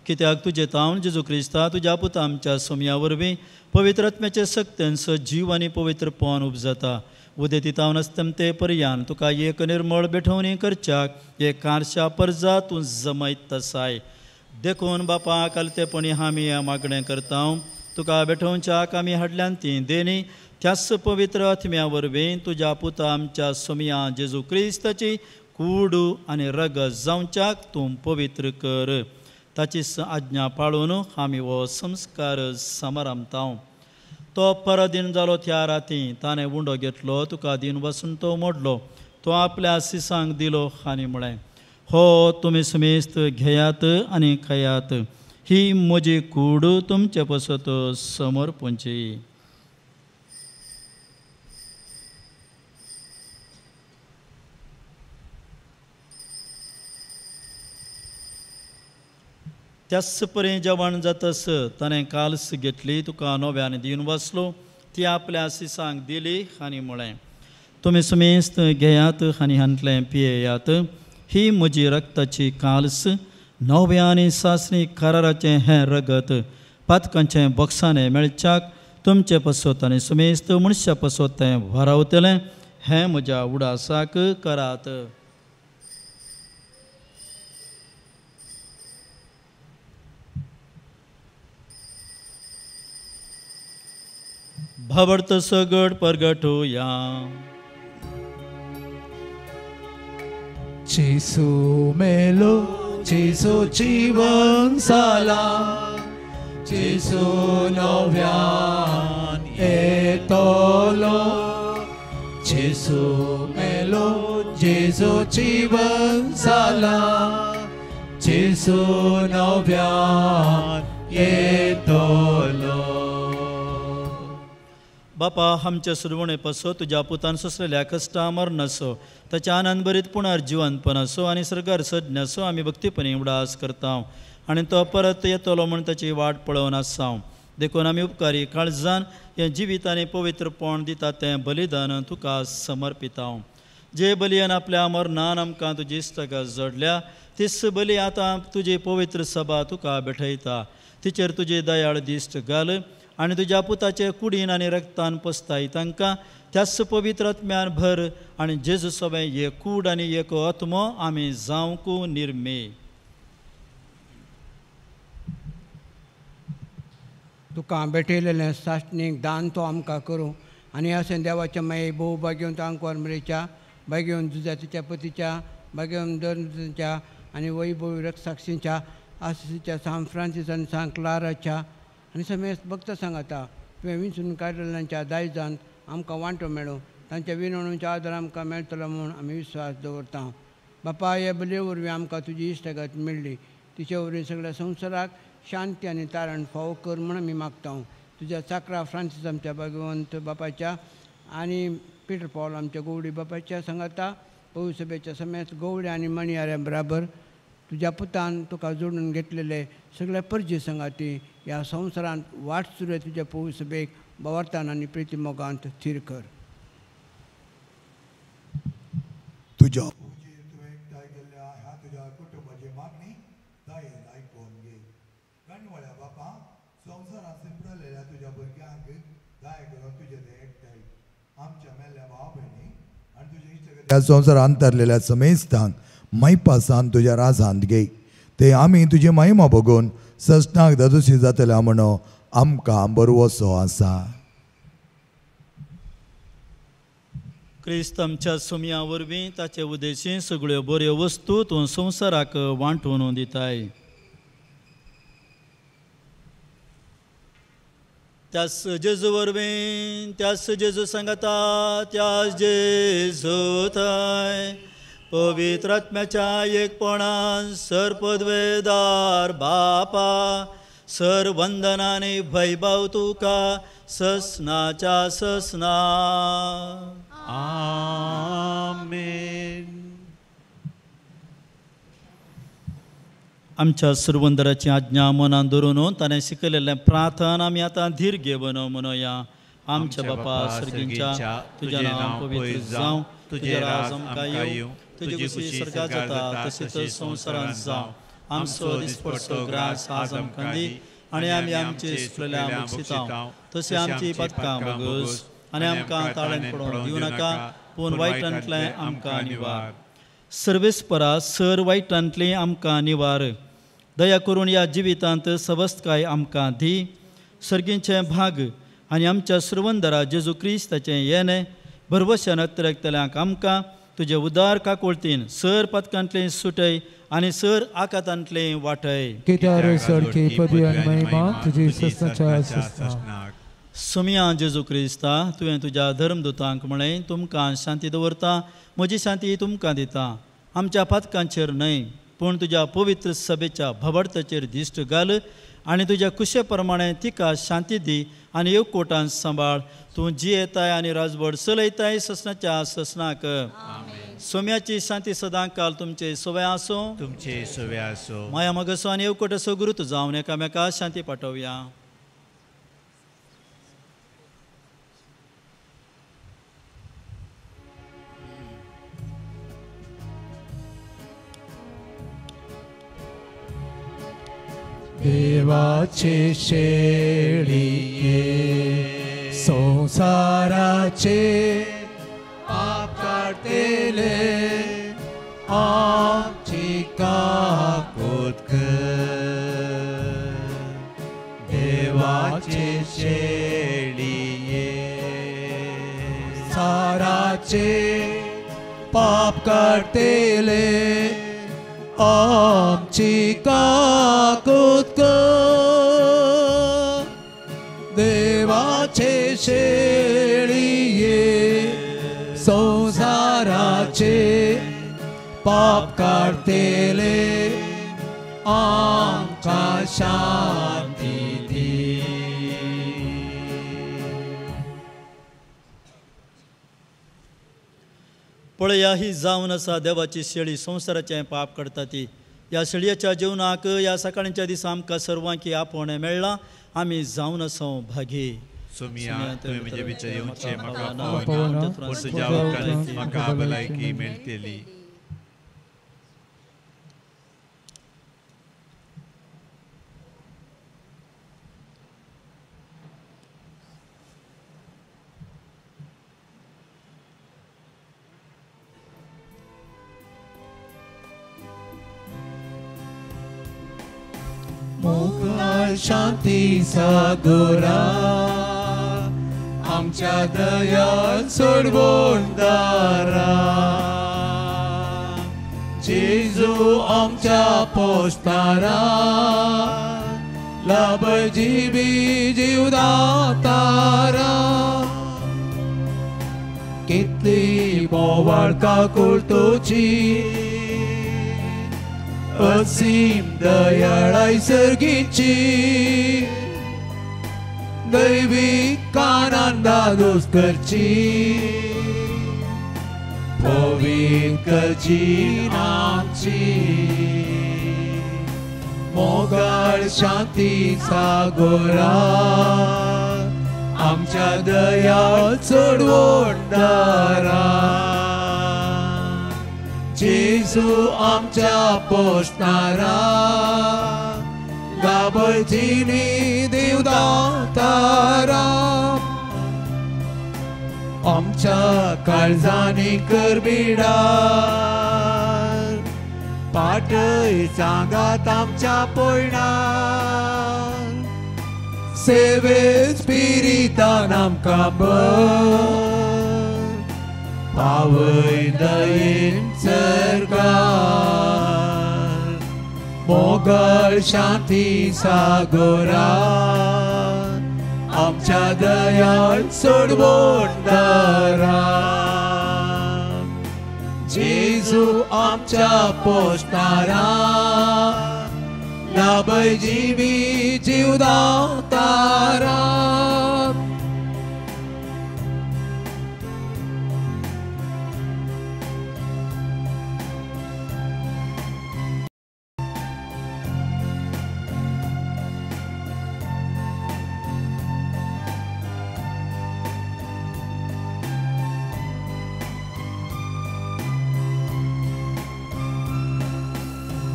कित्याक तुजें तावन जेजू क्रिस्ता तुज्या पुता आमच्या सोमया वरवीं पवित्र आत्म्याचे सक्तेन सजीव आनी पवित्रपण उपजाता. उदेती तावन अस्तमते पर्यान तुका एक निर्मळ बेठोवणी करच्याक एक कारशा परजा तूं जमयत आसाय. देखून बापा कालतेपणी आमी हें मागणें करता तुका भेटोवच्याक आमी हाडल्यान ती देणी त्याच पवित्र आत्म्या वरवीं तुज्या पुता आमच्या सोमया जेजू क्रिस्ताची कूड आनी रगत जावच्याक तूं पवित्र कर. ताची आज्ञा पाळून आमी हो संस्कार समारंभता. तो परदीन जालो त्या राती ताणें उंडो घेतलो, तुका दिन वसून तो मोडलो, तो आपल्या सिसांक दिलो आनी म्हळें, हो तुमी समेस्त घेयात आनी खायात, ही म्हजी कूड तुमचे पसत समर्पणची. त्याच परी जेवण जातस ताणें काल्स घेतली, तुका नव्यान दिवन बसलो, ती आपल्या सिसांक दिली आनी म्हळें, तुमी समेस्त घेयात आनी हांतलें पियेयात, ही म्हजी रक्ताची काल्स, नव्या आनी सासणी कराराचें हें रगत पातकांचें बक्षाणें मेळच्याक तुमचे पसत आनी समेस्त मनशा पसत तें वरावतलें, हें म्हज्या उडासाक करात. भावार्थ सगट परगटुया. जेसू मेलो, जेसू जीवन जाला, जेसू नव्यान येतलो. जेसू मेलो, जेसू जीवन जाला, जेसू नव्यान येतलो. बापा आमच्या सुरवणे पसो तुज्या पुतान सोंसलेल्या कश्टा मरणाचो ताच्या आनंदभरीत पुनर्जिवनपण असो आनी सर्गार सज्ञासो आमी भक्तीपणी उडास करता आनी तो परत येतलो म्हूण ताची वाट पळोवन आसा. देखून आमी उपकारी काळजान हें जिवीत आनी पवित्रपण दिता तें बलिदान तुका समर्पिता. जे बलियान आपल्या मरणान आमकां तुजी इश्टागत जोडल्या तीच बली आतां तुजी पवित्र सभा तुका भेटयता. तिचेर तुजी दयाळ दिश्ट घाल आनी तुज्या पुताचे कुडीन आनी रक्तान पसताय तांकां त्याच पवित्र आत्म्यान भर आनी जेजू सवें एक कूड आनी एक आत्मो आमी जावंक निर्मे. तुका भेटयलेलें सासणीक दान तो आमकां करूं आनी अशें देवाच्या माये भोव भाग्योवन आंकवार मरेच्या भाग्योवन जुजातीच्या पतीच्या भाग्योवन दर्जाच्या आनी वैभव रक्षसाक्षींच्या आसीच्या सांत फ्रांसीस आनी सांत क्लाराच्या आनी समेस्त भक्त सांगाता तुवें विंचून काडलेल्यांच्या दायजांत आमकां वांटो मेळूं, तांच्या विनवणीच्या आदार आमकां मेळटलो म्हूण आमी विश्वास दवरता. बापा ह्या बलये वरवीं आमकां तुजी इश्टागत मेळ्ळी, तिचे वरवीं सगळ्या संवसाराक शांती आनी तारण फावो कर म्हूण आमी मागता. तुज्या चाकरा फ्रांसीस आमच्या भगवंत बापाच्या आनी पिटर पावल आमच्या गोवडी बापाच्या सांगाता पविसभेच्या समेत गोवडे आनी मणयाऱ्या बराबर तुज्या पुतान तुका जोडून घेतलेले सगळे परजे सांगाती ह्या संवसारांत वाट सुरू तुज्या पविसभेक बवार्तान आनी प्रितीमोगांत थीर कर. तुज्या तुवें एकठांय केल्ल्या ह्या तुज्या कुटुंबाची मागणी दयेन आयकून घे. गणवळ्या बापा संवसारांत सिंपडलेल्या तुज्या भुरग्यांक दया करून तुजे ते एकठांय आमच्या मेल्ल्या भाव भयणी आनी तुज्या इश्ट ह्या संवसारांत अंतरलेल्या समेस्तांक मैपासान तुज्या राजांत घे. ते आमी तुजी महिमा बघून ससनाक दादोशी जातल्या म्हणून आमकां बरवसो आसा. क्रिस्त आमच्या सुमया वरवीं ताचे उद्देशी सगळ्यो बऱ्यो वस्तू तूं संवसाराक वांटून दिताय. त्यास जेजू वरवीं, त्यास जेजू सांगता, त्यास जेजू थंय पवित्र आत्म्याच्या एकपणान सर्पद्वेदार बापा सर वंदनाने वैभव तुका ससनाच्या ससना. आमेन. आमच्या सुरवंदराची आज्ञा मनान धरून ताणें शिकयलेलें प्रार्थना आमी आतां धीर घेवन म्हणोया. आमच्या बापा सर्गींच्या तुज्या नांव पवित्र जावं, तुजें राज आमकां येवं, तुजी खुशी स्वर्गांत जाता तशीच संवसारांत जावं. आमचो दिसपडटो ग्रास आज आमकां दी आनी आमी आमचे सुकलेल्या बक्षिता तशें आमची पदकां बगस आनी आमकां ताळेन पडोवंक दिवं नाका, पूण वायटांतलें आमकां निवार. सर्वेस्परा सर वायटांतलें आमकां निवार. दया करून ह्या जिवितांत सवस्तकाय आमकां दी. सर्गींचें भाग आनी आमच्या सुरवंदरा जेजू क्रिस्ताचें येणें भरवश्यान अत्रेकतल्यांक आमकां तुजे उदार काकुळतीन सर पदकांतलें सुटय आनी सर आकातांतलें वाटय. सोमिया जेजू क्रिस्ता, तुवें तुज्या धर्मदूतांक म्हळें, तुमकां शांती दवरता, म्हजी शांती तुमकां दिता. आमच्या पातकांचेर न्हय पूण तुज्या पवित्र सभेच्या भवार्थाचेर दिश्ट घाल आनी तुज्या कुशे प्रमाणे तिका शांती दी आनी एकवटान सांबाळ. तूं जियेताय आनी राजवट चलयताय ससनाच्या ससनाक. सोम्याची शांती सदां काल तुमचे सवय आसूं, तुमचे सवय आसूं. माया मगसो आनी एकवटाचो गुरुत्व जावन एकामेका शांती पाठोवया. देवाचे शेळये संसाराचे पाप काडटले आमची काकूत कर. देवाचे शेळये संसाराचे पाप काडटले आमची काकूत कर. देवाचे शेळये संसाराचे पाप काडटले आमकां शांती दी. पळया ही जावन आसा देवाची शेळी, संवसाराचें पाप करता ती. ह्या शेळयेच्या जेवणाक ह्या सकाळच्या दिसा आमकां सर्वांकी आपोवणें मेळ्ळां. आमी जावन आसा भागी. सोमिया, तुवें म्हजे भितर येवचें म्हाका पावना, पूण तुज्या उपरांत म्हाका भलायकी मेळटली. मोगाळ शांती सागोरा आमच्या दयाळ सोडवण दारा. जेजू आमच्या पोस्तारा लाभ जिबी जीवदातारा. कितली बोवाळ काकूळ तुजी असीम दयाळाय सर्गीची दैवीक आनंदादोस करची पवित्र जिनाची. मोगाळ शांती सागोरा आमच्या दयाळ चडवण दारा. जेजू आमच्या पोसणारा गाबजीनी देवदातारा. आमच्या काळजांनी करबिडार पाटय सांगात आमच्या पयणार. सेवेच पिरितान आमकां बर पावय दयेन सरकार. मोगाळ शांती सागोरा आमच्या दयाळ सोडवण दारा. जेजू आमच्या पोसणारा लाभय जिवी जीवदातारा.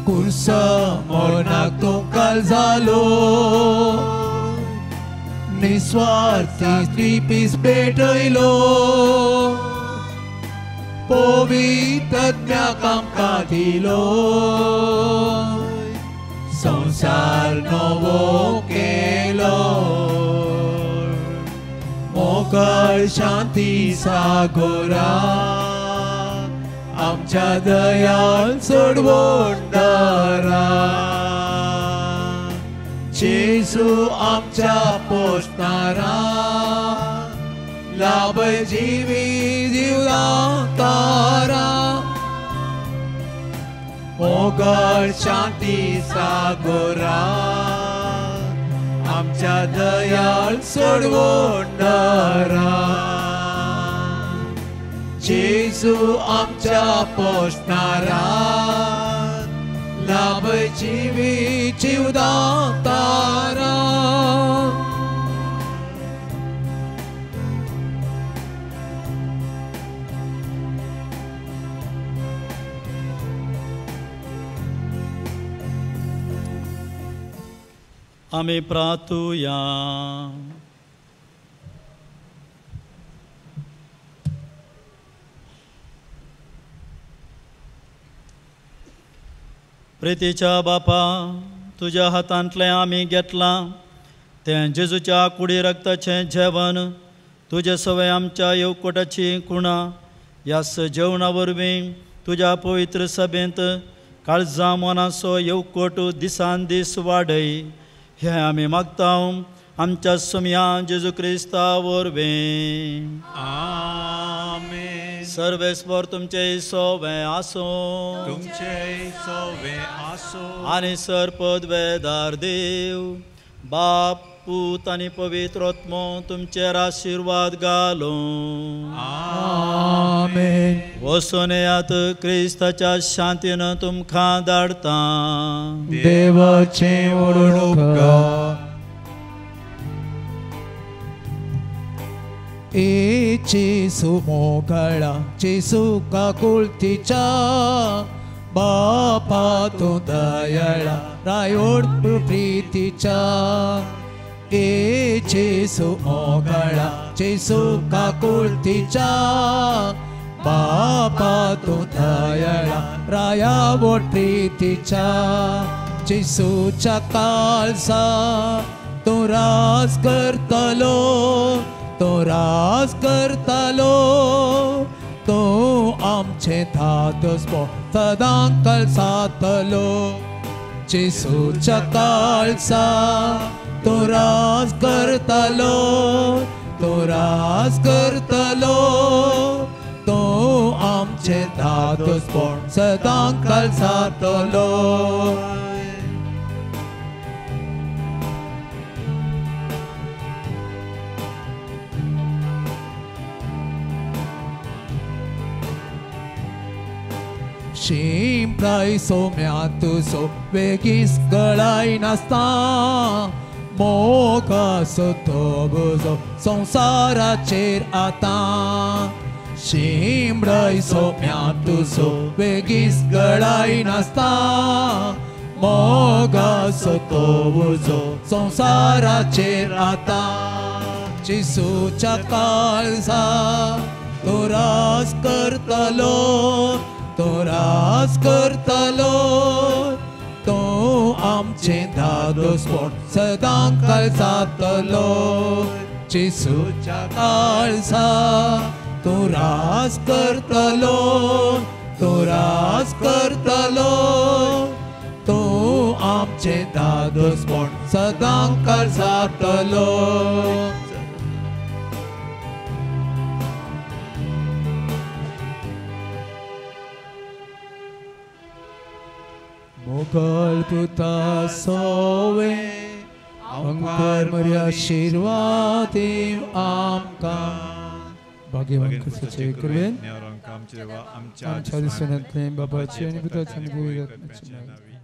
कुर्सा मरणाक तोंकाल जालो निस्वार्थी स्त्रीपीस पेटयलो पवित्रज्ञाक आमकां दिलो. संवसार नवो केलो मोकळ शांती सागोरा आमच्या दयाळ सोडवणदारा जेजू आमच्या पोसणारा लाभ जीवी जीवदातारा मोगळ शांती सागोरा आमच्या दयाळ सोडवणदारा जेजू आमच्या पोसणारा लाभ जीवी जीवदातारा. आमी प्रार्थुया. प्रितीच्या बापा, तुज्या हातांतलें आमी घेतलां तें जेजूच्या कुडी रक्ताचें जेवण तुजे सवय आमच्या येवकोटाची कुणां ह्याच जेवणा वरवीं तुज्या पवित्र सभेंत काळजा मनाचो येवकोट दिसान दीस वाडय हें आमी मागता आमच्या सोमया जेजू क्रिस्ता वरवीं. आमेन. सर्वेस्पर तुमचे सोवे आसूं, तुमचे सोवे आसूं. आनी सर पदवेदार देव बाप पूत आनी पवित्र आत्मो तुमचेर आशिर्वाद घालूं. आमेन. वचून येयात, क्रिस्ताच्या शांतीन तुमकां धाडता. देवाचें उपकार. ए जेजू मोगळा जेजू काकुळतीच्या बापा तूं दयाळा रायोड प्रितीच्या. ए जेजू मोगळा जेजू काकुळतीच्या बापा तूं दयाळा रायावो प्रितीच्या. जेजूच्या काळजा तूं राज करतलो, तो राज करतलो, तो आमचे धादोसपो सदां कळसातलो. जेजूच्या काळजा तो राज करतलो, तो राज करतलो, तो आमचे धादोसपो सदां कळसातलो. शिंप्राय सोम्या तुजो वेगीच गळाय नासता मोगाचो तो बुजो संवसाराचेर आतां. शिंप्राय सोम्या तुजो वेगीच गळाय नासता मोगाचो तो बुजो संवसाराचेर आतां. जेजूच्या काळजा तो राज करतलो, तो राज करतलो, तो आमचे धादोसपण सदां कळसातलो. जेजूच्या काळजा तो राज करतलो, तो राज करतलो, तो आमचे धादोसपण सदां कळसातलो. मोगल पुता सोवे अंकार मर्या आशीर्वाद देव आमकां. भाग्यवान क्रिस्ताचे कृपेन आमच्या दिसनांतलें बाबाचे आनी पुताचे आनी पवित्र आत्म्याचे नांव.